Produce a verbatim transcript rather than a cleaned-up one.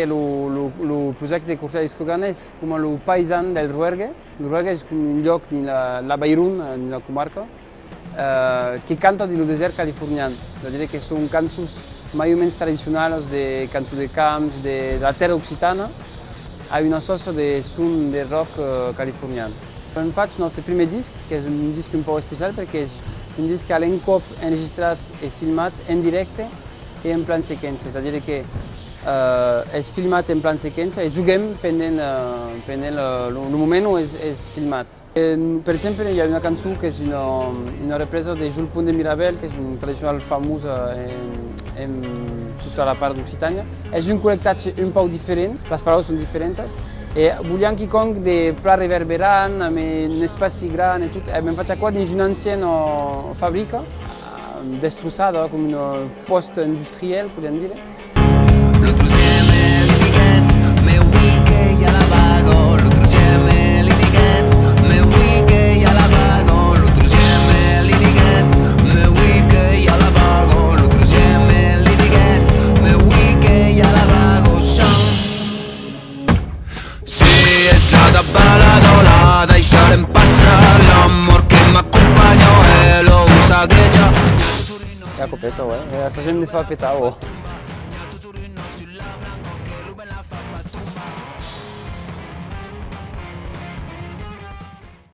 E lo, lo, lo projècte de Courtial Escogan es coma lo paisan del Roergue. Lo Roergue es coma un luòc dins la, l'Avairon, eh, dins la comarca, eh, que canta dins lo desèrt californian. Es a dire que son cançons mai o mens tradicionalas de cançons de camps, de, de la tèrra occitana, a una sòça de son de rock, eh, californian. Avèm fach nòstre primièr disc, qu'es un disc un pauc especial perque es un disc a l'encòp enregistrat e filmat en dirècte e en plan sequéncia. Es a dire que, eh, es filmat en plan sequéncia e joguem pendent, eh, pendent lo, lo, lo moment ont es, es filmat. E, per exemple, i a una cançon qu'es una, una represa de Jol Pont de Mirabèl, qu'es un tradicional famós, eh, en, en tota la part d'Occitània. Es un collectatge un pauc diferent, las paraulas son diferentas, e voliam quicòm de plan reverberant, amb un espaci grand e tot. E avèm fach aquò dins una anciana fabrica, eh, destroçada, coma una pòst-industriel, podriam dire. Lo trosième li diguèt: "Me oui que i a la vaga." Lo trosième li diguèt: "Me oui que i a la vaga." Lo trosième li diguèt: "Me oui que i a la vaga." Lo trosième li diguèt: "Me oui que i a la vaga." Chant. Si es la davalada, la daissarem passar. L'amor que m'acompanha e lo sagueja. E aquò peta, ouais. E assagem de far petar, oh.